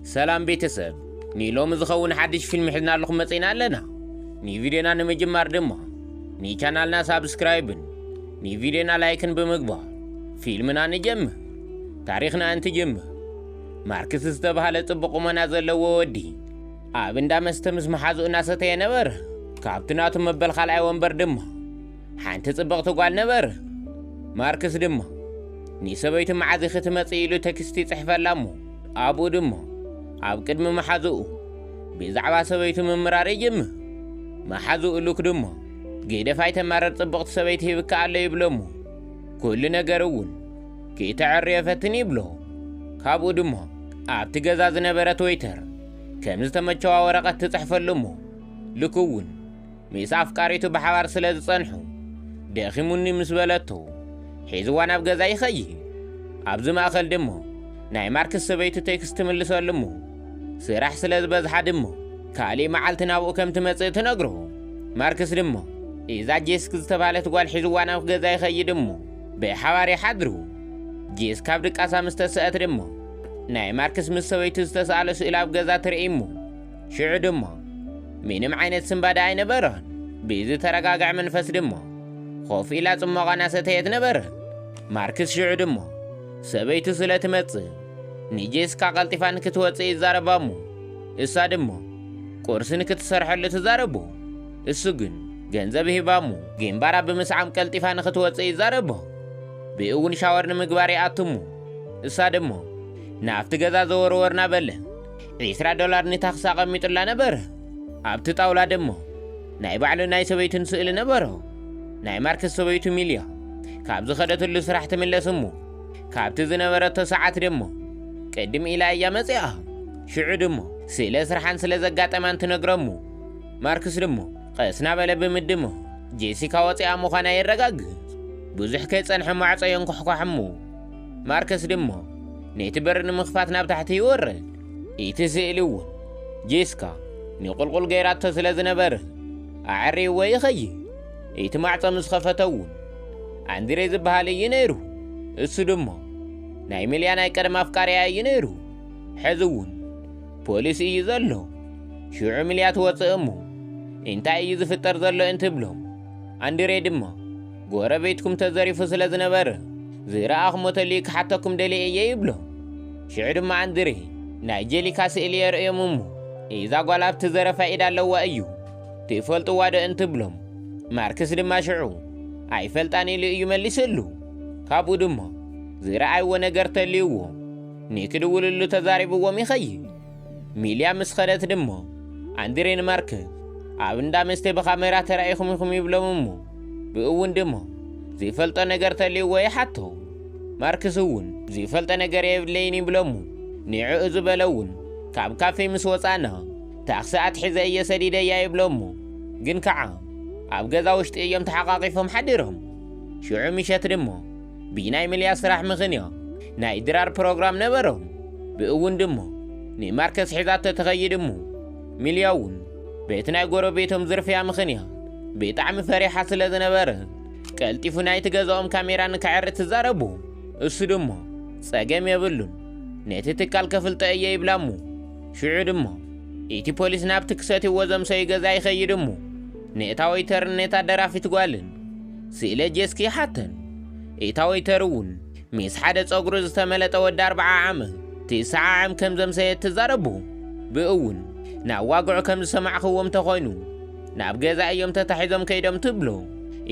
ሰላም ቤተሰብ፣ ንሎሚ ዝኸውን ሓድሽ ፊልም ሒዝናልኹም መጺና ኣለና። ንቪድዮና ንምጅማር ድማ ንቻናልና ሳብስክራይብን ንቪድዮና ላይክን ብምግባር ፊልምና ንጀምር። ታሪኽና እንትጅምር፣ ማርክስ ዝተባህለ ጽቡቕ ቁመና ዘለዎ ወዲ ኣብ እንዳ መስተ ምስ መሓዝኡ እናሰተየ ነበረ። ካብቲ ናቱ መበል ካልኣይ ወንበር ድማ ሓንቲ ጽብቕቲ ጓል ነበረ። ማርክስ ድማ ንሰበይቱ መዓዝ ክትመጽእ ኢሉ ቴክስት ይጽሕፈላ እሞ ኣብኡ ድማ ኣብ ቅድሚ መሓዝኡ ብዛዕባ ሰበይቱ ምምራር ይጅምር። መሓዝኡ ሉክ ድማ ግደፍ ኣይተማረር ጽብቕቲ ሰበይቲ ሂብካ ኣሎ ይብሎ እሞ ኩሉ ነገር እውን ክተዕርዮ ፈትን ይብሎ። ካብኡ ድማ ኣብቲ ገዛ ዝነበረት ወይተር ከም ዝተመቸዋ ወረቐት ትጽሕፈሉ እሞ ሉክ እውን ምስ ኣፍቃሪቱ ብሓባር ስለ ዝጸንሑ ደኺሙኒ ምስ በለቶ ሒዝዋ ናብ ገዛ ይኸይድ። ኣብዚ ማእከል ድማ ናይ ማርክስ ሰበይቱ ቴክስት ትምልሰሉ እሞ ስራሕ ስለ ዝበዝሓ ድማ ካሊእ መዓልቲ ናብኡ ከም ትመጽእ ትነግሮ። ማርክስ ድማ እዛ ጄስክ ዝተባህለት ጓል ሒዝዋ ናብ ገዛ ይኸይድ እሞ ብሓባር ይሓድሩ። ጄስክ ካብ ድቃሳ ምስ ተስአት ድማ ናይ ማርክስ ምስ ሰበይቱ ዝተስኣለ ስእሊ ኣብ ገዛ ትርኢ እሞ ሽዑ ድማ ምንም ዓይነት ስንባደ ኣይነበረን። ብዝተረጋግዐ መንፈስ ድማ ኮፍ ኢላ ጽሞቓ እናሰተየት ነበረ። ማርክስ ሽዑ ድማ ሰበይቱ ስለ ትመጽእ ንጄስካ ቀልጢፋ ንክትወጽእ ይዛረባ እሞ እሳ ድማ ቁርሲ ንክትሰርሐሉ ትዛረቦ። እሱ ግን ገንዘብ ሂባ እሞ ግንባራ ብምስዓም ቀልጢፋ ንክትወጽእ ይዛረቦ። ብእውን ሻወር ንምግባር ይኣቱ እሞ እሳ ድማ ናብቲ ገዛ ዘወርወር እናበለ ዒስራ ዶላር ንታክሲ ኣቐሚጡላ ነበረ። ኣብቲ ጣውላ ድማ ናይ ባዕሉ ናይ ሰበይቱን ስእሊ ነበሮ። ናይ ማርክስ ሰበይቱ ሚልያ ካብ ዝኸደትሉ ስራሕ ትምለስ እሞ ካብቲ ዝነበረቶ ሰዓት ድማ ቅድም ኢላ እያ መጺኣ። ሽዑ ድማ ስለ ስርሓን ስለ ዘጋጠማን ትነግሮ እሞ ማርክስ ድማ ቀስ እናበለ ብምድሞ ጄሲካ ወጺኣ ምዃና የረጋግጽ። ብዙሕ ከይጸንሐ ማዕጾ የንኳሕኳሕ እሞ ማርከስ ድማ ነቲ በሪ ንምኽፋት ናብ ታሕቲ ይወርድ። እቲ ስእሊ እውን ጄስካ ንቑልቁል ገይራቶ ስለ ዝነበረ ኣዕርይዎ ይኸይድ። እቲ ማዕጾ ምስ ኸፈተ እውን ኣንድሬ ዝበሃል እዩ ነይሩ። እሱ ድማ ናይ ሚልያ ናይ ቀደም ኣፍቃሪያ እዩ ነይሩ። ሕዚ እውን ፖሊስ እዩ ዘሎ። ሽዑ ሚልያ ትወፅእ እሞ እንታይ እዩ ዝፍጠር ዘሎ እንትብሎም ኣንድሬ ድማ ጎረቤትኩም ተዘሪፉ ስለ ዝነበረ ዝረኣኹሞ ተልዩ ክሓተኩም ደልየ እየ ይብሎ። ሽዑ ድማ ኣንድሬ ናይ ጀሊካ ስእሊ የርእዮም እሞ እዛ ጓል ኣብቲ ዘረፋ ኢድ ኣለዋ እዩ ትፈልጥዋ ዶ እንትብሎም ማርክስ ድማ ሽዑ ኣይፈልጣን ኢሉ እዩ መሊስሉ። ካብኡ ድማ ዝረኣይዎ ነገር ተልይዎ ንክድውልሉ ተዛሪብዎም ይኸይድ። ሚልያ ምስ ኸደት ድማ ኣንድሬ ንማርክ ኣብ እንዳ መስተ ብኻሜራ ተራኢኹም ኢኹም ይብሎም እሞ ብእውን ድማ ዝፈልጦ ነገር ተልይዎ ይሓቶ። ማርክስ እውን ዝፈልጦ ነገር የብለይን ይብሎ እሞ ንዕኡ ዝበለ እውን ካብ ካፌ ምስ ወፃና ታክሲ ኣትሒዘ እየ ሰዲደያ ይብሎ እሞ ግን ከዓ ኣብ ገዛ ውሽጢ እዮም ተሓቃቂፎም ሓዲሮም። ሽዑ ምሸት ድማ ብናይ ሚልያ ስራሕ ምኽንያት ናይ ድራር ፕሮግራም ነበሮም። ብእውን ድማ ንማርከስ ሒዛቶ ትኸይድ እሞ ሚልያ እውን በቲ ናይ ጎረቤቶም ዝርፍያ ምኽንያት ብጣዕሚ ፈሪሓ ስለ ዝነበረ ቀልጢፉ ናይቲ ገዛኦም ካሜራ ንክዕሪ ትዛረቡ። እሱ ድማ ጸገም የብሉን ነቲ ትካል ከፍልጦ እየ ይብላ እሞ ሽዑ ድማ እቲ ፖሊስ ናብቲ ክሰትዎ ዘምሰዩ ገዛ ይኸይድ እሞ ነታ ወይተርን ነታ ደራፊት ጓልን ስእለ ጄስኪ ይሓተን። እታ ወይተር እውን ምስ ሓደ ጸጉሩ ዝተመለጠ ወዲ ኣርብዓ ዓመት ትስዓ ዓም ከም ዘምሰየት ትዛረቡ። ብእውን ናብ ዋግዑ ከም ዝሰማዕኽዎም ተኾይኑ ናብ ገዛ እዮም ተታሒዞም ከይዶም ትብሎ።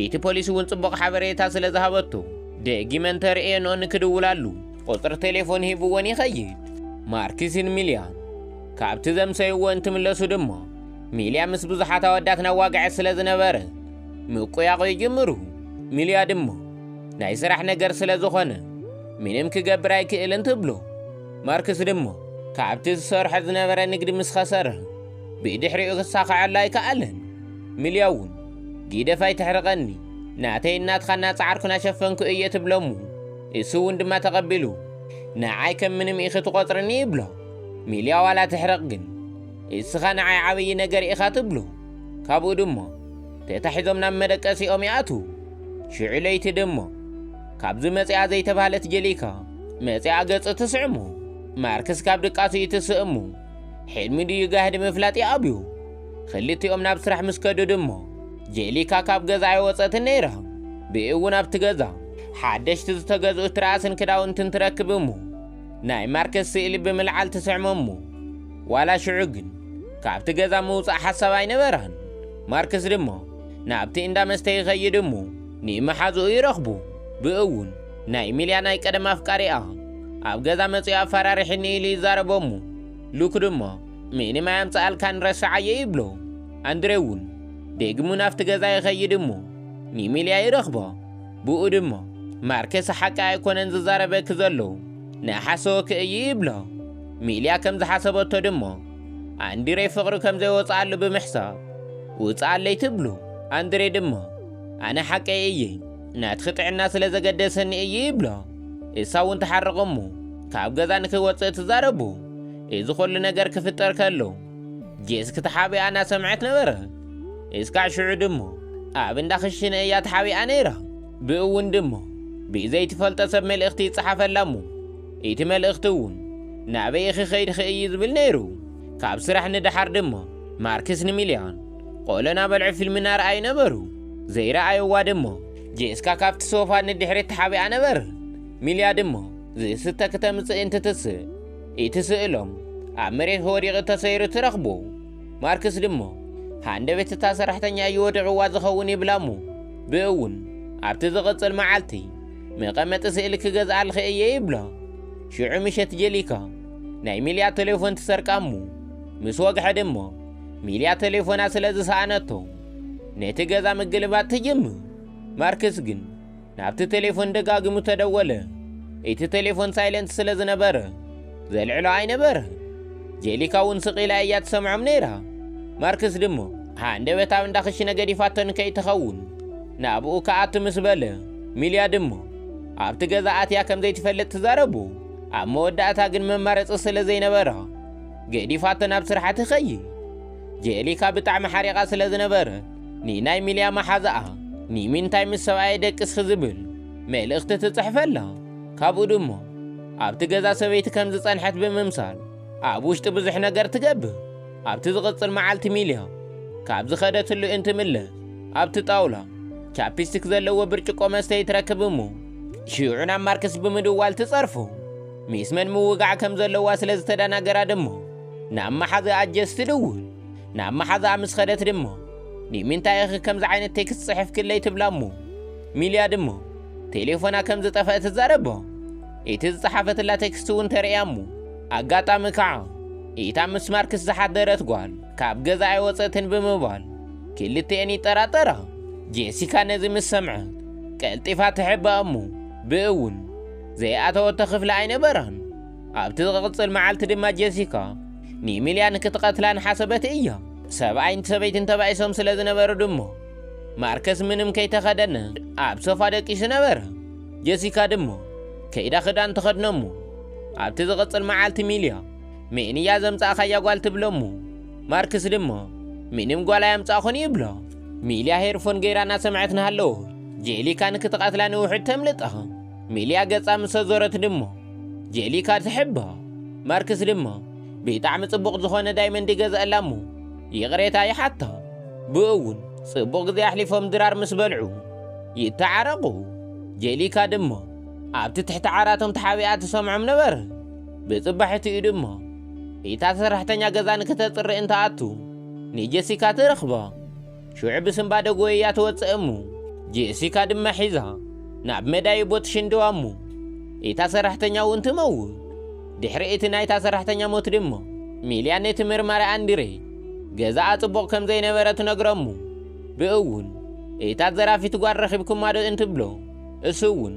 እቲ ፖሊስ እውን ጽቡቕ ሓበሬታ ስለ ዝሃበቶ ደጊመ እንተርእየንኦ ንክድውላሉ ቁጽሪ ቴሌፎን ሂብዎን ይኸይድ። ማርክስን ሚልያን ካብቲ ዘምሰይዎ እንትምለሱ ድማ ሚልያ ምስ ብዙሓት ኣወዳት ናዋግዐ ስለ ዝነበረ ምቁያቑ ይጅምሩ። ሚልያ ድማ ናይ ስራሕ ነገር ስለ ዝኾነ ምንም ክገብር ኣይክእልን ትብሎ። ማርክስ ድማ ካብቲ ዝሰርሖ ዝነበረ ንግዲ ምስ ኸሰረ ብድሕሪኡ ክሳኸዐሉ ኣይከኣለን። ሚልያ እውን ጊደፍ ኣይትሕርቐኒ ናተይ እናትኻ እናጸዓርኩ እናሸፈንኩ እየ ትብሎሙ። እሱ እውን ድማ ተቐቢሉ ንዓይ ከም ምንም ኢኺ ትቖጽርኒ ይብሎ። ሚልያ ዋላ ትሕረቕ ግን እስኻ ንዓይ ዓብዪ ነገር ኢኻ ትብሎ። ካብኡ ድማ ተታሒዞም ናብ መደቀሲኦም ይኣትዉ። ሽዑ ለይቲ ድማ ካብዚ መጺኣ ዘይተባህለት ጀሊካ መጺኣ ገጹ ትስዕሞ። ማርክስ ካብ ድቃሱ ይትስእ እሞ፣ ሕልሚ ድዩ ጋህዲ ምፍላጥ ይኣብዩ። ክልቲኦም ናብ ስራሕ ምስ ከዱ ድማ፣ ጄሊካ ካብ ገዛ ኣይወጸትን ነይራ። ብኡ እውን ኣብቲ ገዛ ሓደሽቲ ዝተገዝኡ ትርኣስን ክዳውንትን ትረክብ እሞ፣ ናይ ማርክስ ስእሊ ብምልዓል ትስዕሞ እሞ፣ ዋላ ሽዑ ግን ካብቲ ገዛ ምውጻእ ሓሳብ ኣይነበራን። ማርክስ ድማ ናብቲ እንዳ መስተ ይኸይድ እሞ፣ ንመሓዝኡ ይረኽቦ። ብኡ እውን ናይ ሚልያ ናይ ቀደም ኣፍቃሪኣ ኣብ ገዛ መጺኡ ኣፈራሪሕኒ ኢሉ ይዛረቦ እሞ፣ ሉክ ድማ ምንም ኣየምጽኣልካን ረስዓዮ ይብሎ። ኣንድሬ እውን ደጊሙ ናብቲ ገዛ ይኸይድ እሞ፣ ንሚልያ ይረኽቦ። ብኡ ድማ ማርከስ ሓቂ ኣይኮነን ዝዛረበኪ ዘሎ፣ ንሓሰወኪ እዩ ይብሎ። ሚልያ ከም ዝሓሰበቶ ድማ ኣንድሬ ፍቕሪ ከም ዘይወጽኣሉ ብምሕሳብ፣ ውጽኣለይ ትብሎ። ኣንድሬ ድማ ኣነ ሓቀይ እየ፣ ናትኺ ጥዕና ስለ ዘገደሰኒ እየ ይብሎ። እሳ እውን ትሓርቕ እሞ ካብ ገዛ ንክወጽእ ትዛረቦ። እዚ ኩሉ ነገር ክፍጠር ከሎ ጄስ ክትሓቢኣ እናሰምዐት ነበረ። እስካዕ ሽዑ ድማ ኣብ እንዳ ክሽነ እያ ተሓቢኣ ነይራ። ብእውን ድማ ብዘይትፈልጦ ሰብ መልእኽቲ ይጸሓፈላ እሞ፣ እቲ መልእኽቲ እውን ናበይ ኢኺ ከይድኺ እዩ ዝብል ነይሩ። ካብ ስራሕ ንደሓር ድማ ማርክስ ንሚልያን ቆሎ እናበልዑ ፊልም እናረኣዩ ነበሩ። ዘይረኣይዋ ድማ ጄስካ ካብቲ ሶፋ ንድሕሪት ተሓቢኣ ነበረ። ሚልያ ድማ ዝስተ ክተምጽእ እንትትስእ፣ እቲ ስእሎም ኣብ መሬት ወዲቑ ተሰይሩ ትረኽቦ። ማርክስ ድማ ሃንደበት እታ ሰራሕተኛ እዩ ወዲቕዋ ዝኸውን ይብላ እሞ፣ ብእውን ኣብቲ ዝቕጽል መዓልቲ መቐመጢ ስእሊ ክገዝኣልኺ እየ ይብላ። ሽዑ ምሸት ጀሊካ ናይ ሚልያ ቴሌፎን ትሰርቃ እሞ፣ ምስ ወግሐ ድማ ሚልያ ቴሌፎና ስለ ዝሰኣነቶ ነቲ ገዛ ምግልባጥ ትጅምር። ማርክስ ግን ናብቲ ቴሌፎን ደጋጊሙ ተደወለ። እቲ ቴሌፎን ሳይለንት ስለ ዝነበረ ዘልዕሎ ኣይነበረ። ጄሊካ እውን ስቕ ኢላ እያ ትሰምዖም ነይራ። ማርክስ ድማ ሃንደበት ኣብ እንዳ ክሽነ ገዲፋቶ ንከይትኸውን ናብኡ ክኣቱ ምስ በለ፣ ሚልያ ድማ ኣብቲ ገዛ ኣትያ ከም ዘይትፈልጥ ትዛረቡ። ኣብ መወዳእታ ግን መማረጺ ስለ ዘይነበራ ገዲፋቶ ናብ ስርሓ ትኸይድ። ጄሊካ ብጣዕሚ ሓሪቓ ስለ ዝነበረ፣ ንናይ ሚልያ መሓዛኣ ንምንታይ ምስ ሰብኣየ ደቅስኺ ዝብል መልእኽቲ ትጽሕፈላ። ካብኡ ድማ ኣብቲ ገዛ ሰበይቲ ከም ዝጸንሐት ብምምሳል ኣብ ውሽጢ ብዙሕ ነገር ትገብር። ኣብቲ ዝቕጽል መዓልቲ ሚልያ ካብ ዝኸደትሉ እንትምለስ ኣብቲ ጣውላ ቻፕስቲክ ዘለዎ ብርጭቆ መስተ ይትረክብ እሞ ሽዑ ናብ ማርክስ ብምድዋል ትጸርፎ። ምስ መን ምውጋዕ ከም ዘለዋ ስለ ዝተደናገራ ድማ ናብ መሓዝኣ ጀስ ትድውል። ናብ መሓዝኣ ምስ ኸደት ድማ ንምንታይ ኢኺ ከምዚ ዓይነት ቴክስት ጽሒፍክለይ ትብላ እሞ ሚልያ ድማ ቴሌፎና ከም ዝጠፍአ ትዛረቦ። እቲ ዝጸሓፈትላ ቴክስት እውን ተርእያ እሞ ኣጋጣሚ ከዓ ኢታ ምስ ማርክስ ዝሓደረት ጓል ካብ ገዛ ኣይወጸትን ብምባል ክልቲኤን ይጠራጠራ። ጄሲካ ነዚ ምስ ሰምዐት ቀልጢፋ ትሕባእ እሞ ብእውን ዘይኣተወቶ ክፍሊ ኣይነበራን። ኣብቲ ዝቕጽል መዓልቲ ድማ ጄሲካ ንሚልያ ንክትቐትላ ንሓሰበት እያ። ሰብኣይን ሰበይትን ተባኢሶም ስለ ዝነበሩ ድማ ማርከስ ምንም ከይተኸደነ ኣብ ሶፋ ደቂሱ ነበረ። ጀሲካ ድማ ከይዳ ክዳን ተኸድኖ እሞ ኣብቲ ዝቕጽል መዓልቲ ሚልያ መን እያ ዘምጻእካያ ጓል ትብሎ እሞ ማርክስ ድማ ምንም ጓል ኣየምጻእኹን ይብሎ። ሚልያ ሄርፎን ገይራ እናሰምዐት እናሃለወ ጄሊካ ንክትቐትላ ንውሑድ ተምልጣ። ሚልያ ገጻ ምስ ኣዞረት ድማ ጄሊካ ትሕባ። ማርክስ ድማ ብጣዕሚ ጽቡቕ ዝኾነ ዳይመንድ ይገዝኣላ እሞ ይቕሬታ ይሓታ። ብኡ እውን ጽቡቕ ግዜ ኣሕሊፎም ድራር ምስ በልዑ ይተዓረቑ። ጄሊካ ድማ ኣብቲ ትሕቲ ዓራቶም ተሓቢኣ ትሰምዖም ነበረ። ብጽባሒትኡ ድማ እታ ሰራሕተኛ ገዛ ንክተጽሪ እንትኣቱ ንጀሲካ ትረኽባ። ሽዑ ብስንባደ ጎይያ ትወጽእ እሞ ጄሲካ ድማ ሒዛ ናብ መዳይቦ ትሽንድዋ እሞ እታ ሰራሕተኛ እውን ትመውት። ድሕሪ እቲ ናይታ ሰራሕተኛ ሞት ድማ ሚልያ ነቲ መርማሪ ኣንድሬ ገዛኣ ጽቡቕ ከም ዘይነበረ ትነግሮ እሞ ብእውን እታ ዘራፊት ጓል ረኺብኩማ ዶ እንትብሎ እሱ እውን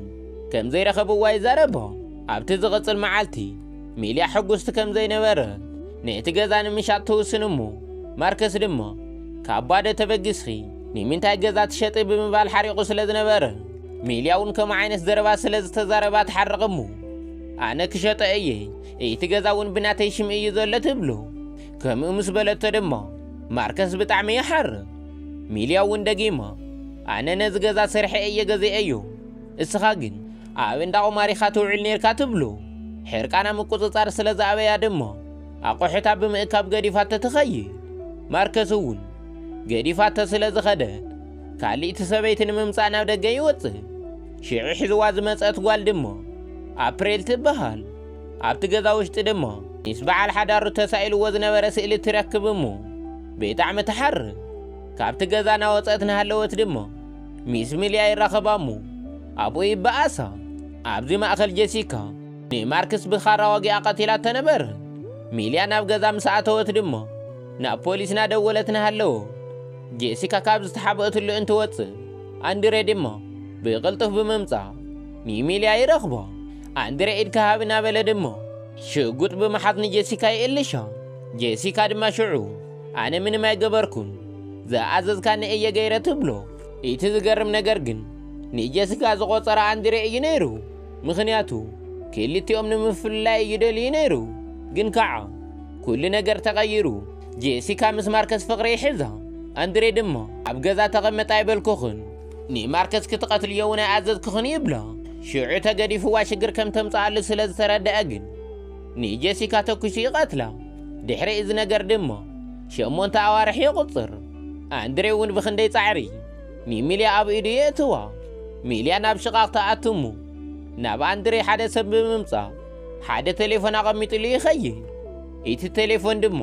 ከም ዘይረኸብዋ ይዛረቦ። ኣብቲ ዝቕጽል መዓልቲ ሚልያ ሕጉስቲ ከም ዘይነበረ ነቲ ገዛ ንምሻጥ ትውስን እሞ ማርከስ ድማ ካብ ባዶ ተበጊስኺ ንምንታይ ገዛ ትሸጢ ብምባል ሓሪቑ ስለ ዝነበረ ሚልያ እውን ከምኡ ዓይነት ዘረባ ስለ ዝተዛረባ ትሓርቕ እሞ ኣነ ክሸጦ እየ፣ እቲ ገዛ እውን ብናተይ ሽም እዩ ዘሎ ትብሎ። ከምኡ ምስ በለቶ ድማ ማርከስ ብጣዕሚ ይሓርቕ። ሚልያ እውን ደጊማ ኣነ ነዚ ገዛ ሰሪሐ እየ ገዚኤዮ፣ እስኻ ግን ኣብ እንዳ ቁማር ኢኻ ትውዕል ኔርካ ትብሎ። ሕርቃና ምቁጽጻር ስለ ዝኣበያ ድማ ኣቑሑታ ብምእካብ ገዲፋቶ ትኸይድ። ማርከስ እውን ገዲፋቶ ስለ ዝኸደት ካልእቲ ሰበይቲ ንምምጻእ ናብ ደገ ይወጽእ። ሽዑ ሒዝዋ ዝመጸት ጓል ድማ ኣፕሬል ትበሃል። ኣብቲ ገዛ ውሽጢ ድማ ምስ በዓል ሓዳሩ ተሳኢልዎ ዝነበረ ስእሊ ትረክብ እሞ ብጣዕሚ ትሓርቕ። ካብቲ ገዛ ናወጸት ናሃለወት ድማ ምስ ሚልያ ይራኸባ እሞ ኣብኡ ይበኣሳ። ኣብዚ ማእኸል ጀሲካ ንማርክስ ብኻራ ወጊኣ ቀቲላቶ ነበረ። ሚልያ ናብ ገዛ ምስ ኣተወት ድማ ናብ ፖሊስ ናደወለት ናሃለወት ጀሲካ ካብ ዝተሓብአትሉ እንትወጽእ ኣንድሬ ድማ ብቕልጡፍ ብምምጻእ ንሚልያ ይረኽባ። ኣንድሬ ኢድካ ሃብ እናበለ ድማ ሽጉጥ ብምሓዝ ንጀሲካ ይእልሻ። ጀሲካ ድማ ሽዑ ኣነ ምንም ኣይገበርኩን፣ ዝኣዘዝካኒ እየ ገይረ ትብሎ። እቲ ዝገርም ነገር ግን ንጀሲካ ዝቖጸረ ኣንድሬ እዩ ነይሩ። ምኽንያቱ ክልቲኦም ንምፍልላይ እዩ ደልዩ ነይሩ። ግን ከዓ ኩሉ ነገር ተቐይሩ። ጄሲካ ምስ ማርከስ ፍቕሪ ይሕዛ። ኣንድሬ ድማ ኣብ ገዛ ተቐመጥ ኣይበልኩኽን፣ ንማርከስ ክትቐትልዮ እውን ኣይኣዘዝኩኽን ይብላ። ሽዑ ተገዲፍዋ ሽግር ከም ተምጽኣሉ ስለ ዝተረድአ ግን ንጄሲካ ተኩሱ ይቐትላ። ድሕሪ እዚ ነገር ድማ ሸሞንተ ኣዋርሕ የቑጽር። ኣንድሬ እውን ብኽንደይ ጻዕሪ ንሚልያ ኣብ ኢዱ የእትዋ። ሚልያ ናብ ሽቓቕ ትኣቱ እሞ ናብ ኣንድሬ ሓደ ሰብ ብምምጻእ ሓደ ቴሌፎን ኣቐሚጥሉ ይኸይድ። እቲ ቴሌፎን ድማ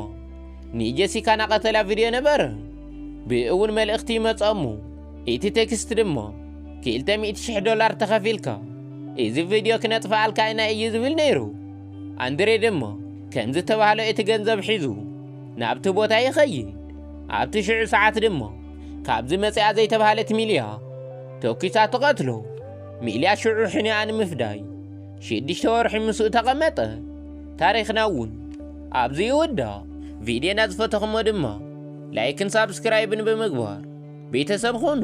ንጀሲካ ናቐተላ ቪድዮ ነበረ። ብእውን መልእኽቲ ይመጽኦ እሞ እቲ ቴክስት ድማ ክልተ ሚእቲ ሽሕ ዶላር ተኸፊልካ እዚ ቪድዮ ክነጥፍኣልካ ኢና እዩ ዝብል ነይሩ። ኣንድሬ ድማ ከም ዝተባህሎ እቲ ገንዘብ ሒዙ ናብቲ ቦታ ይኸይድ። ኣብቲ ሽዑ ሰዓት ድማ ካብዚ መጺኣ ዘይተባህለት ሚልያ ተኲሳ ትቐትሎ። ሚልያ ሽዑ ሕኒኣ ንምፍዳይ ሽዱሽተ ወርሒ ምስኡ ተቐመጠ። ታሪኽና እውን ኣብዚ ይውዳእ። ቪድዮና ዝፈተኹሞ ድማ ላይክን ሳብስክራይብን ብምግባር ቤተሰብ ኹኑ።